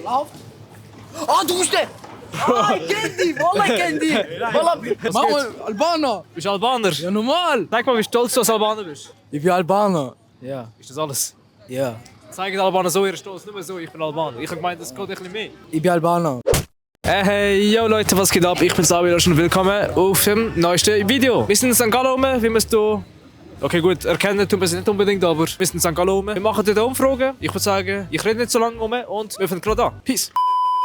läuft. Ah, du bist der! Ah, ich kenn dich! Wallah, ich kenn dich! Wallah, Maul, Albaner! Bist du Albaner? Ja, normal! Sag mal, wie stolz du als Albaner bist. Ich bin Albaner. Ja. Ist das alles? Ja. Zeigen die Albaner so ihren Stolz, nicht mehr so, ich bin Albaner. Ich hab gemeint, das geht ein bisschen mehr. Ich bin Albaner. Hey, yo Leute, was geht ab? Ich bin Samuel und willkommen auf dem neuesten Video. Wir sind in St. Gallen rum, wie man es hier... Okay gut, erkennen tun wir es nicht unbedingt, aber wir sind in St. Gallen rum. Wir machen dort Umfragen. Ich würde sagen, ich rede nicht so lange rum und wir fangen gerade an. Peace.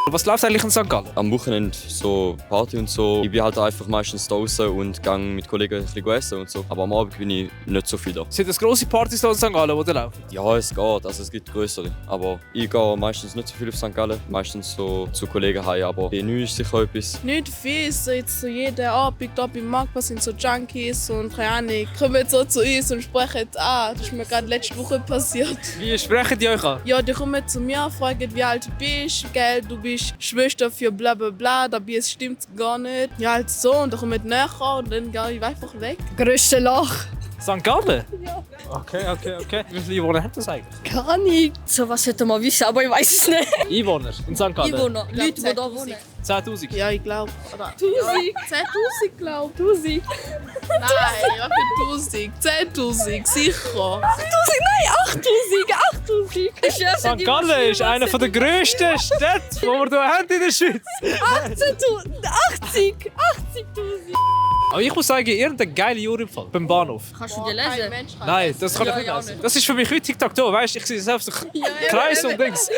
Was läuft eigentlich in St. Gallen? Am Wochenende so Party und so. Ich bin halt einfach meistens draußen und gehe mit Kollegen ein bisschen essen und so. Aber am Abend bin ich nicht so viel da. Sind das grosse Partys hier in St. Gallen, die da laufen? Ja, es geht. Also es gibt größere. Aber ich gehe meistens nicht so viel auf St. Gallen. Meistens so zu Kollegen heim. Aber bei neu ist sicher etwas. Nicht viel, so jetzt so jeden Abend da beim Marktplatz sind so Junkies und keine Ahnung, kommen so zu uns und sprechen das ist mir gerade letzte Woche passiert. Wie sprechen die euch an? Ja, die kommen zu mir, fragen, wie alt du bist, gell, du bist Schwester für bla bla bla, dabei es stimmt gar nicht. Ja, halt so, und dann kommen die näher und dann gehe ich einfach weg. Grösste Loch. St. Gallen? Ja. Okay. Wie viele Einwohner hat das eigentlich? Gar nicht. So was hätte man wissen, aber ich weiß es nicht. Einwohner in St. Gallen? Einwohner, Leute, die da wohnen. 10'000? Ja, ich glaube. 1000. 10'000 glaube 1000. ich. Nein, was für 10'000? 10'000, sicher. 8000. St. Gallen ist einer der grössten Städte, die wir hier haben in der Schweiz. 80.000. Aber ich muss sagen, irgendein geiler Jurunfall beim Bahnhof. Kannst du dir Kein lesen? Mensch kann Nein, das kann ich Ja, nicht ja, lesen. nicht. Das ist für mich heute TikTok da, weißt du? Ich sehe selbst so Kreis und Dings.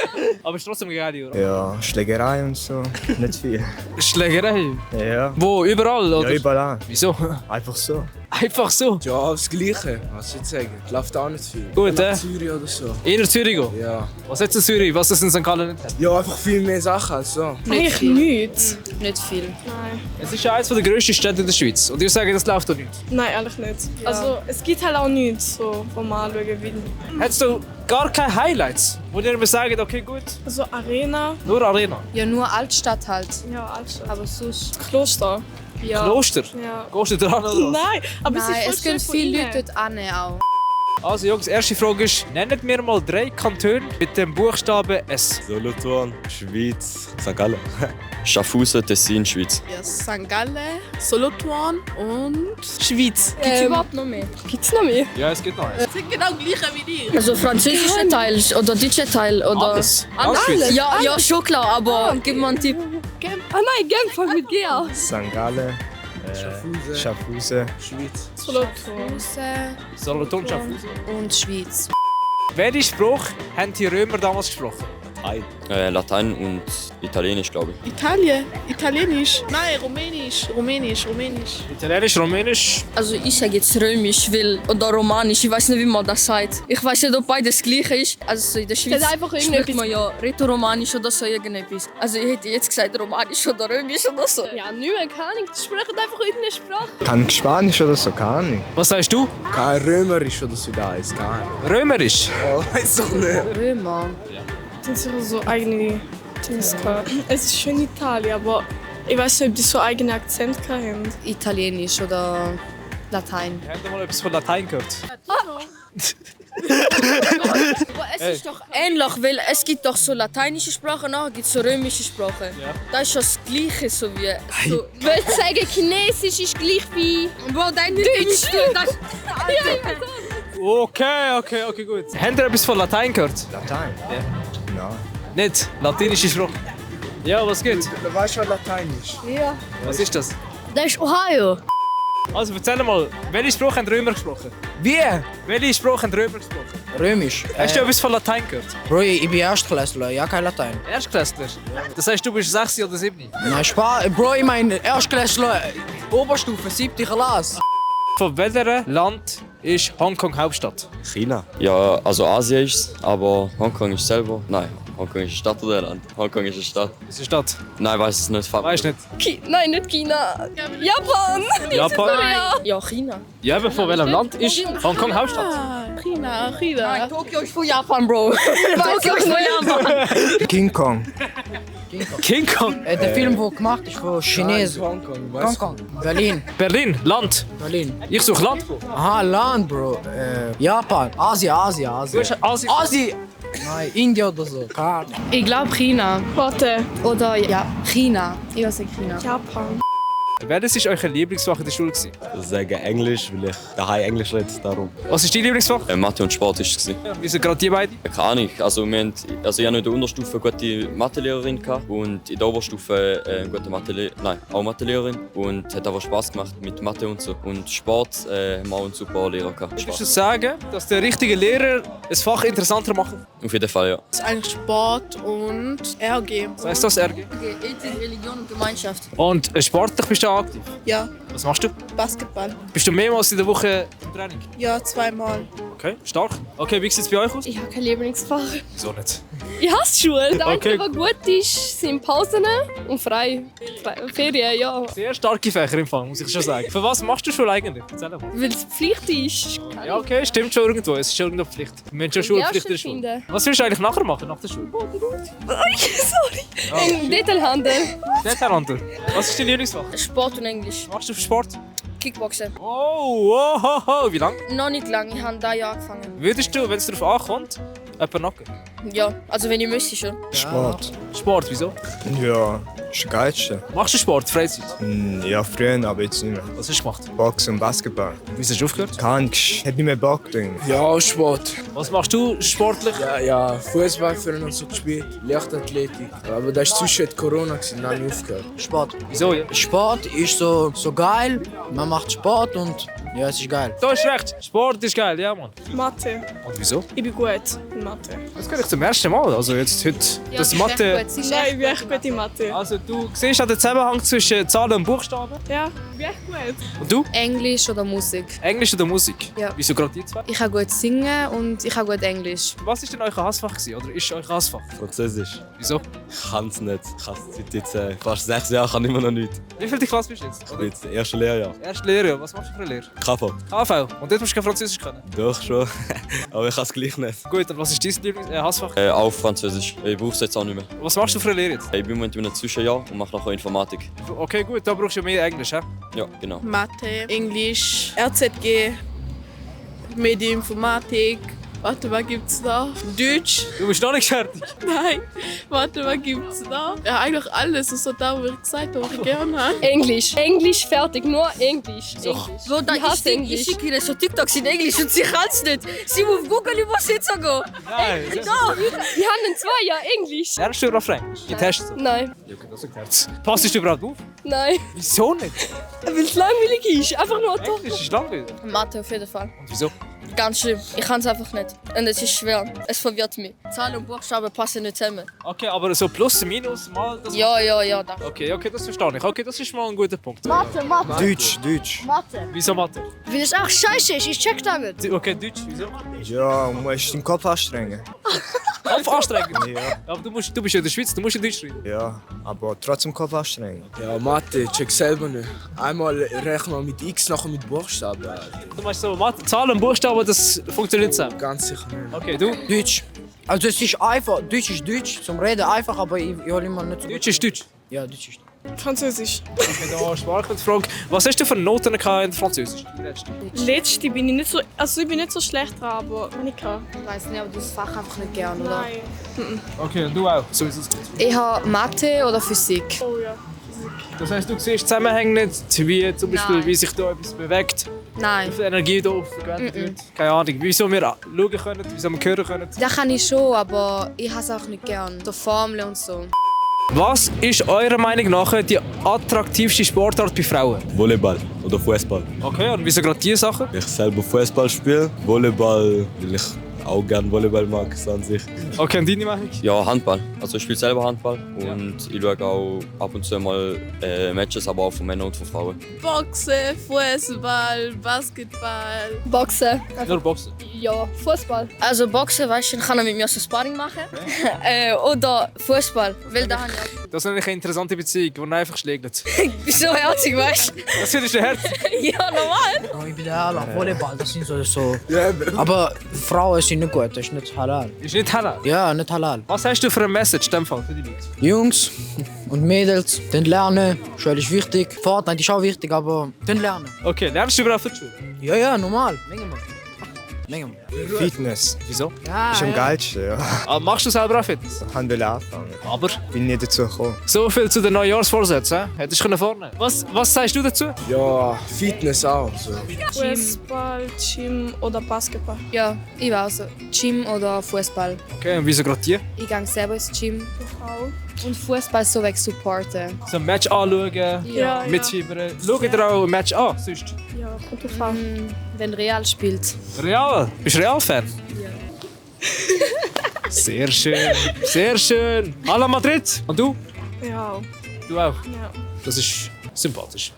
Aber es ist trotzdem ein geiler Jura. Ja, Schlägerei und so. Nicht viel. Schlägerei? Ja. Wo? Überall? Oder? Ja, überall. Wieso? Einfach so. Einfach so. Ja, das Gleiche. Was soll ich sagen? Läuft auch nicht viel. Gut, Nach Zürich oder so. Inner Zürich gehen? Ja. Was hat es in Zürich, was es in St. Gallen nicht hat? Ja, einfach viel mehr Sachen als so. Eigentlich nichts. Nicht viel. Es ist ja eines der grössten Städte in der Schweiz. Und ihr sagt, das läuft doch nicht. Nein, ehrlich nicht. Also es gibt halt auch nichts, so, wo man anschauen will. Hättest du gar keine Highlights, wo ihr mir sagt, okay gut, Also Arena, nur Arena? Ja, nur Altstadt halt. ja, Altstadt. Aber sonst. Kloster. Ja. Kloster? Ja. Gehst du dran oder was? Nein, aber Nein, es es ist gehen voll viele schön von Leute dort an auch. Also Jungs, erste Frage ist, nennt mir mal 3 Kantone mit dem Buchstaben S. Solothurn, Schweiz, St. Gallen. Schaffhausen, Tessin, Schweiz. Ja, St. Gallen, Solothurn und Schweiz. Gibt es überhaupt noch mehr? Gibt's noch mehr? Ja, es geht noch eins. Das sind genau gleiche wie die. Also französischer Teil oder deutscher Teil oder... Alles. Ganz Schweiz. Ja, schon klar, aber gib mal einen Tipp. Ah nein, Genf fängt mit G an. St. Gallen. Schaffhausen. Schweiz. Solothurn. Solothurn, Schaffhausen. Und Schweiz. Welchen Spruch haben die Römer damals gesprochen? Latein und Italienisch, glaube ich. Italien, Italienisch. Nein, Rumänisch. Italienisch, Rumänisch. Also ich sage jetzt römisch oder romanisch, ich weiß nicht, wie man das sagt. Ich weiß nicht, ob beides gleich ist. Also in der Schweiz Das ist einfach spricht irgendetwas- man ja rätoromanisch oder so irgendetwas. Also ich hätte jetzt gesagt romanisch oder römisch oder so. Ja, nicht mehr, keine Ahnung. Die sprechen einfach irgendeine Sprache. Kann Spanisch oder so, keine Ahnung. Was sagst du? Kein Römerisch oder so da ist. Keine Ahnung. Römerisch. Oh, weiß doch nicht. Römer. Das sind so eigene Dings gehabt. Es ist schon Italien, aber ich weiß nicht, ob die so eigene Akzent haben. Italienisch oder Latein. Habt ihr mal etwas von Latein gehört? Aber es ist doch ähnlich, weil es gibt doch so lateinische Sprachen, nachher gibt es so römische Sprachen. Das ist das Gleiche so wie... So. Ich würde sagen, Chinesisch ist gleich wie... Bro, dein Deutsch, das... Okay, gut. Habt ihr etwas von Latein gehört? Latein? Ja. Nein. Nicht? Latinische Sprache? Ja, was geht? Du weißt, was Latein ist. Was ist das? Das ist Ohio. Also erzähl mal, welche Sprache haben die Römer gesprochen? Wie? Welche Sprache haben die Römer gesprochen? Römisch. Hast du etwas von Latein gehört? Bro, ich bin Erstklässler, ja kein Latein. Erstklässler? Das heißt, du bist 6 oder 7? Nein, Spaß. Bro, ich meine Erstklässler, Oberstufe, 7. Klasse. Von welchem Land ist Hongkong Hauptstadt? China. Ja, also Asien ist es, aber Hongkong ist selber. Nein, Hongkong ist eine Stadt oder ein Land? Hongkong ist eine Stadt. Das ist eine Stadt. Nein, weiß es nicht. Weißt du nicht? Nein, nicht China. Japan. Japan? Ja, China. Ja, aber von welchem Land ist Hongkong Hauptstadt? China. Tokio ist von Japan, Bro. Tokio ist von Japan. King Kong. King Kong. Der Film, der gemacht ist von Chinesen. Hongkong, Hongkong. Berlin. Berlin. Land. Berlin. Ich suche Land. Aha, Land, Bro. Japan. Asien. Du hast Asien. Asien. Nein, Indien oder so. Keine Ahnung. Ich glaube China. Warte, Oder ja, China. Ich würde sagen China. Japan. Welches war euer Lieblingsfach in der Schule? Gewesen? Ich sage Englisch, weil ich daheim Englisch rede, darum. Was ist dein Lieblingsfach? Mathe und Sport war es. Ja, wie sind gerade die beiden? Keine Ahnung. Also, ich hatte in der Unterstufe eine gute Mathelehrerin gehabt und in der Oberstufe eine gute Mathelehrerin. Und es hat aber Spass gemacht mit Mathe und so. Und Sport haben wir auch einen super Lehrer gehabt. Würdest du sagen, dass der richtige Lehrer ein Fach interessanter macht? Auf jeden Fall, ja. Das ist eigentlich Sport und RG. Was heißt das, RG? Ethik, Religion und Gemeinschaft. Und sportlich bist du auch aktiv? Ja, Was machst du? Basketball. Bist du mehrmals in der Woche im Training? Ja, 2-mal. Okay, stark. Okay, wie sieht es bei euch aus? Ich habe kein Lieblingsfach. Wieso nicht? Ich hasse Schule. Das Okay. Einzige, was gut ist, sind Pausen und Ferien, ja. Sehr starke Fächer im Fall, muss ich schon sagen. Für was machst du Schule eigentlich? Erzähl mal. Weil es Pflicht ist. Ja, okay, stimmt schon irgendwo. Es ist schon irgendwo Pflicht. Wir haben schon Schulpflicht in der Schule. Finden. Was willst du eigentlich nachher machen, nach der Schule? Im Detailhandel. Detailhandel. Was ist dein Lieblingsfach? Sport und Englisch. Machst du Sport? Kickboxen. Oh. Wie lange? Noch nicht lange, ich habe da Jahr angefangen. Würdest du, wenn es darauf ankommt, jemanden nacken? Ja, also wenn ich müsste schon. Sport. Sport, wieso? Ja, ist das Geilste. Machst du Sport, Freizeit? Ja, früher, aber jetzt nicht mehr. Was hast du gemacht? Boxen und Basketball. Wieso hast du aufgehört? Kann ich. Hätte nicht mehr Bock drin. Ja, Sport. Was machst du sportlich? Ja, Fußball für uns so gespielt, Leichtathletik. Aber das war zwischen Corona, dann habe ich aufgehört. Sport. Wieso? Ja? Sport ist so geil, man macht Sport und ja, es ist geil. Du hast recht, Sport ist geil, ja Mann. Mathe. Und wieso? Ich bin gut in Mathe. Das kann ich zum ersten Mal. Also jetzt heute, das Mathe. Nein, ich bin echt gut in Mathe. Also du siehst auch den Zusammenhang zwischen Zahlen und Buchstaben. Ja, ich bin echt gut. Und du? Englisch oder Musik. Englisch oder Musik? Ja. Wieso gerade die zwei? Ich kann gut singen und ich kann gut Englisch. Was ist denn euer Hassfach gewesen, oder ist euer Hassfach? Französisch. Wieso? Ich kann es nicht. Ich kann es seit jetzt fast 6 Jahren, kann immer noch nicht. Wie viel Klasse bist du jetzt? Ich bin jetzt erste Lehrjahr. Erste Lehre, was machst du für eine Lehre? KV. KV. Und dort musst du kein Französisch können? Doch schon. Aber ich kann es gleich nicht. Gut, und was ist dein Hassfach? Auch Französisch. Ich brauche es jetzt auch nicht mehr. Was machst du für eine Lehre jetzt? Ich bin im Moment in einem Zwischenjahr und mache nachher Informatik. Okay, gut, da brauchst du ja mehr Englisch, hä? Ja, genau. Mathe, Englisch, RZG, Medieninformatik. Warte, was gibt's da? Deutsch? Du bist noch nicht fertig. Nein. Warte, was gibt's da? Ja, eigentlich alles. Das ist so da, wo ich gesagt habe, was ich gerne habe. Englisch. Englisch fertig, nur Englisch. Englisch. So, da Ich hasse ich Englisch. schicke ihr so TikToks in Englisch und sie kann es nicht. Sie muss auf Google übersetzen gehen. Nein. Doch. Wir haben in 2 Jahren Englisch. Lernst du auf Englisch? Die Tests? Nein, Ja, okay, das erklärt's. Passt du überhaupt auf? nein. Wieso nicht? Weil es langweilig ist. Einfach nur da. Englisch ist langweilig. Mathe auf jeden Fall. Und wieso? Ganz schlimm. Ich kann es einfach nicht. Und es ist schwer. Es verwirrt mich. Zahlen und Buchstaben passen nicht zusammen. Okay, aber so plus, minus, mal... Das Ja, da. Okay, das verstehe ich. Okay, das ist mal ein guter Punkt. Deutsch. Wieso Mathe? Weil es auch scheiße ist. Ich check damit. Okay, Deutsch, wieso? Ja, du musst den Kopf anstrengen. Kopf anstrengen. Ja. Aber du bist ja in der Schweiz, du musst ja Deutsch schreiben. Ja, aber trotzdem Kopf anstrengen. Ja, Mathe, check selber nicht. Einmal rechnen wir mit X, nachher mit Buchstaben. Du meinst so, Mathe, Zahlen und Buchstaben, das funktioniert zusammen. Ganz sicher nicht. Okay, du? Deutsch. Also es ist einfach, Deutsch ist Deutsch, zum Reden einfach, aber ich hole immer nicht so Deutsch ist Deutsch. Ja, Deutsch ist Französisch. Okay, da Sprachfrage. Was hast du für Noten gehabt in Französisch? Letzte bin ich nicht so, also ich bin nicht so schlecht dran, aber wenn ich kann. Ich weiß nicht, aber du das Fach einfach nicht gern, oder? Nein. Okay, und du auch? So ist es gut. Ich habe Mathe oder Physik. Oh ja. Das heisst, du siehst Zusammenhänge nicht, wie zum Beispiel, Nein. wie sich da etwas bewegt, Nein. wie viel Energie da aufgewendet wird. Keine Ahnung, wieso wir schauen können, wieso wir hören können. Das kann ich schon, aber ich habe es auch nicht gern. So Formeln und so. Was ist eurer Meinung nach die attraktivste Sportart bei Frauen? Volleyball oder Fußball. Okay, und wieso gerade diese Sachen? Ich selber Fußball spiele. Volleyball, weil ich auch gerne Volleyball mag, so an sich. Okay, und deine Meinung? Ja, Handball. Also ich spiele selber Handball und ich schaue auch ab und zu mal Matches, aber auch von Männern und von Frauen. Boxen, Fußball, Basketball. Boxen. Nur Boxen. Ja, Fußball. Also Boxen, weißt du, dann kann er mit mir so Sparring machen. Oder Fußball. Weil da habe ich auch. Das ist eigentlich eine interessante Beziehung, die einfach schlägt. Bist so herzig, weißt du? Das findest du Herz? Ja, normal. Ja, ich bin der Halal, Volleyball, das sind so. Aber Frauen sind nicht gut, das ist nicht halal. Ist nicht halal. Ja, nicht halal. Was hast du für eine Message in dem Fall für die Leute? Jungs und Mädels, den lernen, Schule ist wichtig. Fortnite ist auch wichtig, aber den lernen. Okay, lernst du überhaupt für die Schule? Ja, normal. Manchmal. Nein. Fitness. Wieso? Ja, Ist am geilsten, ja. Ah, machst du selber auch Fitness? Ich will anfangen. Aber Bin nicht dazu gekommen. so viel zu den Neujahrsvorsätzen. Hättest du vorne. Was sagst du dazu? Ja, Fitness auch. So. Fußball, Gym oder Basketball. Ja, ich war also Gym oder Fußball. Okay, und wieso gerade die? Ich gehe selber ins Gym. Auch. Und Fußball so weg supporten. So ein Match anschauen, Ja. mitfiebern. Schaut ihr auch ein Match an? Sonst? Ja, kommt drauf an. Wenn Real spielt. Real? Bist du Real-Fan? Ja. Sehr schön, sehr schön. Alla Madrid. Und du? Ja. Du auch? Ja. Das ist sympathisch.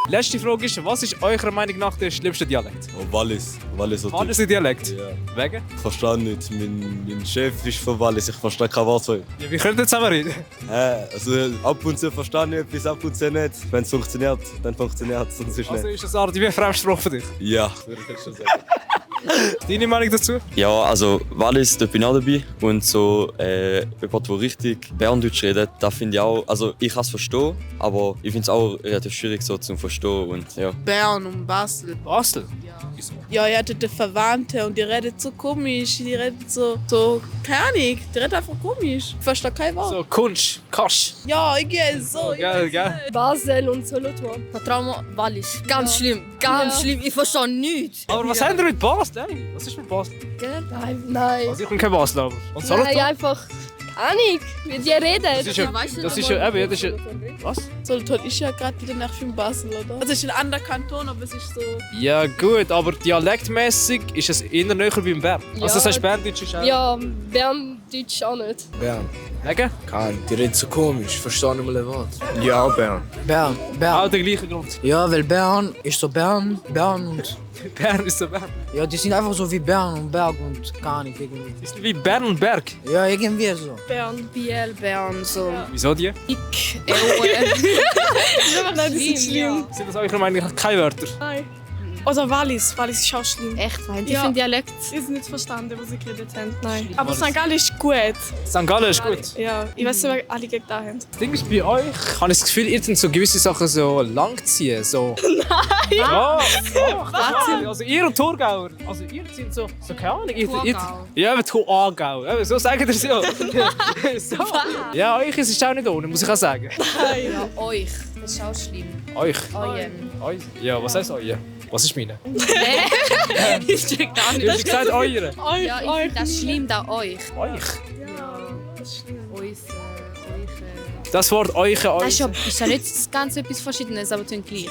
Letzte Frage ist, was ist eurer Meinung nach der schlimmste Dialekt? Oh, Wallis. Wallis. Wallis ist Dialekt? Ja. Wegen? Ich verstehe nicht. Mein Chef ist von Wallis. Ich verstehe kein Wort von ihm. Ja, wir können jetzt zusammen reden. Also ab und zu verstehe ich etwas, ab und zu nicht. Wenn es funktioniert, dann funktioniert es, sonst ist Also nicht. ist das Art wie ein Fremdsprache für dich? Ja, würde ich schon sagen. Deine Meinung dazu? Ja, also Wallis, da bin ich auch dabei. Und so jemand, der richtig Berndeutsch redet, da finde ich auch, also ich kann es verstehen, aber ich finde es auch relativ schwierig so zum Verstehen. Und, ja. Bern und Basel. Basel? Ja, ihr hattet Verwandte und die redet so komisch. Die redet so keine Ahnung, die redet einfach komisch. Ich verstehe kein Wort. So, Kunsch, Kasch. Ja, ich gehe so. Geil, gell? Basel und Solothurn. Vertrau mir, Wallis. Ganz schlimm, ganz schlimm. Ich verstehe nichts. Aber was haben wir mit Basel? Ey? Was ist mit Basel? Nein. Also ich bin kein Basler, aber. Und Nein, Solothurn? einfach. Ahnung, wie die reden. Das ist ja, das ist ja, eben, das ist ja, was? Solothurn ist ja gerade wieder nach für Basel, oder? Also es ist ein anderer Kanton, aber es ist so... Ja gut, aber dialektmäßig ist es eher näher wie in Bern. Ja. Also das heißt, Berndeutsch ist auch... Ja, Berndeutsch auch nicht. Bern. Wegen? Die reden so komisch. Verstehe nicht mal ein Wort. Ja, Bern. Bern. Auch Bern. der gleiche Grund. Ja, weil Bern ist so Bern und... Bern ist so Bern. Ja, die sind einfach so wie Bern und Berg und gar nicht irgendwie. Ist wie Bern und Berg. Ja, irgendwie so. Bern. Biel, Bern, so. Wieso die? Ich, Nein, die sind schlimm. Sind das eurer Meinung nach keine Wörter? Nein. Oder Wallis. Wallis ist auch schlimm. Echt, weil die Ja. finden Dialekt. Ich habe nicht verstanden, was sie geredet haben. Nein. Aber St. Gallen ist gut. St. Gallen ist gut. Ja, ich weiß nicht, wer alle gegen da haben. Das Ding ist bei euch, habe ich das Gefühl, ihr tut so gewisse Sachen so langziehen. So. Nein! Ja, was? Also ihr und Thurgauer, also ihr sind so keine Ahnung. Ja, aber Thurgau. Eben, so sagen ihr so. So. Ja, euch ist es auch nicht ohne, muss ich auch sagen. Ja, euch. Das ist auch schlimm. Euch. Euren. Euch? Ja, was heißt euch? Was ist meine? Ich check gar Du hast gesagt eure. Ja, ich finde das schlimm, da euch. Euch. Euch. Das Wort euch, Das euch. ist ja nicht ganz etwas Verschiedenes, aber klingt gleich.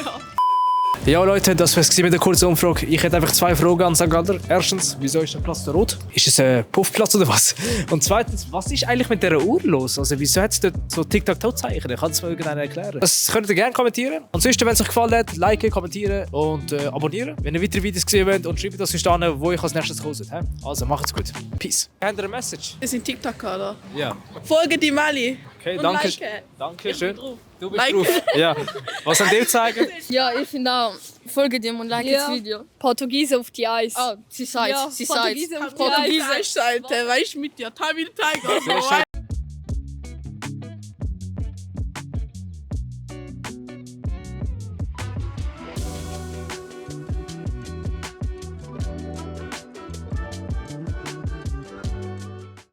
Ja Leute, das war es mit der kurzen Umfrage. Ich hätte einfach 2 Fragen an St. Galler. Erstens, wieso ist der Platz da rot? Ist es ein Puffplatz oder was? Und zweitens, was ist eigentlich mit dieser Uhr los? Also wieso hat es dort so Tic-Tac-Toe-Zeichen? Ich kann es mir irgendeiner erklären. Das könnt ihr gerne kommentieren. Ansonsten, wenn es euch gefallen hat, liken, kommentieren und abonnieren. Wenn ihr weitere Videos gesehen habt und schreibt uns verstanden, wo ich als nächstes kommt. Also macht's gut. Peace. Habt ihr eine Message? Wir sind TikToker, oder? Ja. Folge die Mali. Okay, Und danke. like. Danke, schön. drauf. Du bist Like. drauf. Ja. Was habt ihr zu sagen? Ja, ich finde auch, folge dem und like das Video. Portugiese auf die Eis. Oh, sie sagt, Ja, sie sagt. Portugiese auf die Portugiese, Alter. Weißt du, mit dir. Tamil Tiger. Sehr schön.